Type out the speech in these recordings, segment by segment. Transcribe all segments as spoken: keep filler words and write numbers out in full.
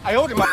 哎呦我的妈！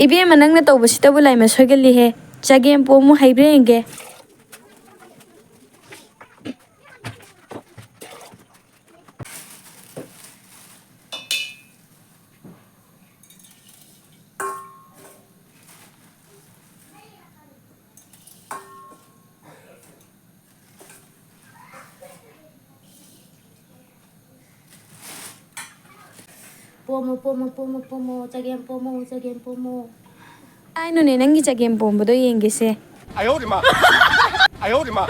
ꯏꯕꯦꯝꯃ, ꯅꯪꯅ ꯇꯧꯕꯁꯤꯗꯕꯨ ꯂꯥꯏꯃ ꯁꯣꯏꯒꯜꯂꯤꯍꯦ꯫ ꯆꯒꯦꯝ ꯄꯣꯝꯃꯨ ꯍꯩꯕ꯭ꯔꯥ ꯌꯦꯡꯒꯦ꯫ ꯄꯣꯝꯃꯣ, ꯄꯣꯝꯃꯣ, ꯄꯣꯝꯃꯣ, ꯄꯣꯝꯃꯣ, ꯆꯒꯦꯝ ꯄꯣꯝꯃꯣ, ꯆꯒꯦꯝ ꯄꯣꯝꯃꯣ꯫ ꯀꯥꯏꯅꯣꯅꯦ, ꯅꯪꯒꯤ ꯆꯒꯦꯝ ꯄꯣꯝꯕꯗꯣ ꯌꯦꯡꯒꯦꯁꯦ꯫ 哎呦我的妈！哎呦我的妈！